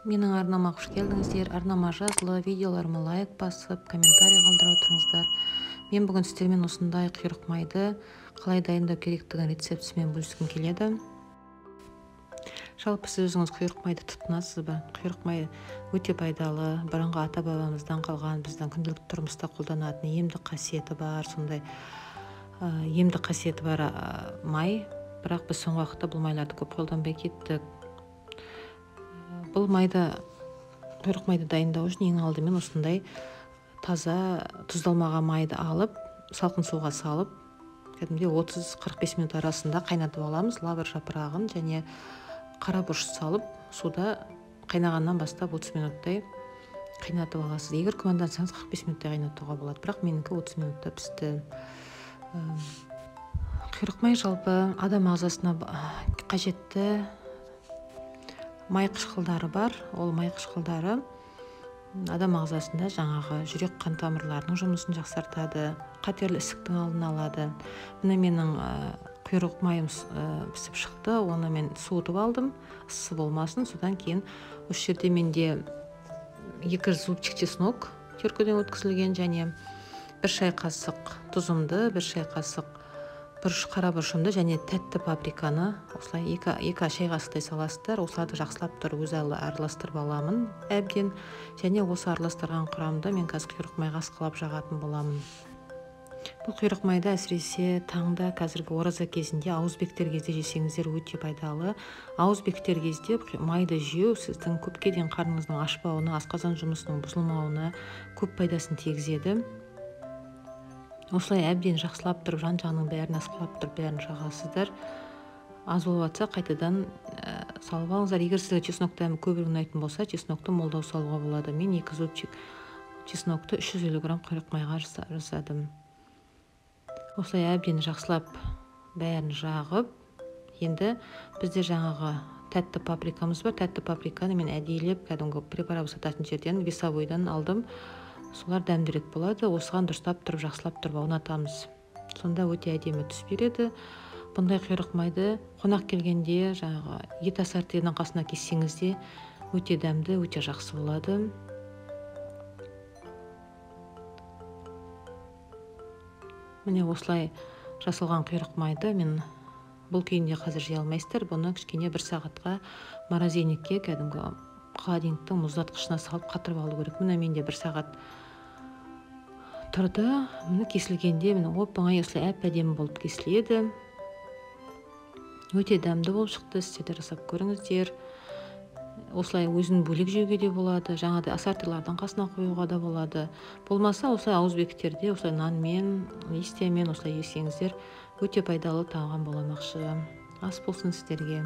Менің арнама қош келдіңіздер. Арнама жазылып, видеоларыма лайк басып, комментарий қалдыра отырыңыздар. Мен бүгін сіздермен осындай құйрық майды қалай дайындау керектігін рецептісімен бөліскім келеді. Жалпы сіз өзіңіз құйрық майды тұтынасыз ба? Құйрық май өте пайдалы, бұрынғы ата-бабамыздан қалған, біздің күнделікті тұрмыста қолданатын емдік қасиеті бар, сондай емдік қасиеті бар май. Бірақ біз соңғы уақытта бұл майларды көп қолданбай кеттік. Бұл майды, құйрық майды дайындау үшін ең алдымен осындай таза тұздалмаған майды алып, салқын суға салып, кәдімгідей 30-45 минут арасында қайнатып аламыз. Лавр жапырағын және қара бұрыш салып, суда қайнағаннан бастап 30 минуттай қайнатып аласыз. Егер күмәндансаңыз 45 минуттай қайнатуға болады, бірақ менікі 30 минутта пісті. Құйрық май жалпы адам ағзасына қажетті май қышқылдары бар. Ол май қышқылдары адам ағзасында жаңағы жүрек қан тамырларының жұмысын жақсартады, қатерлі ісіктің алдын алады. Міне менің құйрық майым пісіп шықты, оны мен суытып алдым, ыссы болмасын. Содан кейін осы жерде менде 2 зубчик чеснок теркеден өткізілген және 1 шай қасық тұзымды, 1 шай қасық бұрыш, қара бұрышымды және тәтті паприканы осылай 2 шай қасықтай саласыздар. Осыларды жақсылап тұрып өз араластырып аламын әбден. Және осы араластырған құрамды мен қазір құйрық майға ысқылап жағатын боламын. Бұл құйрық майды әсіресе таңда, қазіргі ораза кезінде, ауыз бектер кезде жесеңіздер өте пайдалы. Ауыз бектер кезде майды жеу сіздің көпке дейін қарныңыздың ашпауына, асқазан жұмысының бұзылмауына көп пайдасын тигізеді. Осылай әбден жақсылап тұрып, жан-жағының бәрін ысқылап тұрып, бәрін жағасыздар. Аз болып жатса, қайтадан салып алыңыздар. Егер сізге чеснок дәмі көбірек ұнайтын болса, чеснокты молдау салуға болады. Мен 2 зубчик чеснокты 350 грамм құйрық майға жасадым. Осылай әбден жақсылап бәрін жағып, енді бізде жаңағы тәтті паприкамыз бар. Тәтті паприканы мен әдейілеп кәдімгі препарат сататын жерден, весовойдан алдым. Солар дәмдірек болады. Осыған дұрыстап тұрып, жақсылап тұрып аунатамыз. Сонда өте әдемі түс береді. Бұндай құйрық майды қонақ келгенде жаңағы ет ассортиінің қасына кессеңіз де өте дәмді, өте жақсы болады. Міне осылай жасалған құйрық майды мен бұл күйінде қазір жей алмайсыздар. Бұны кішкене 1 сағатқа морозильникке, кәдімгі холодильниктің мұздатқышына салып қатырып алу керек. Міне менде 1 сағат тұрды. Міне кесілгенде міне оп-оңай осылай әп-әдемі болып кесіледі. Өте дәмді болып шықты. Сіздер де жасап көріңіздер. Осылай өзін бөлек жеуге де болады, жаңағыдай ассортилардың қасына қоюға да болады. Болмаса осылай ауыз бектерде осылай нанмен, листьямен осылай жесеңіздер өте пайдалы тағам боламақшы. Ас болсын сіздерге.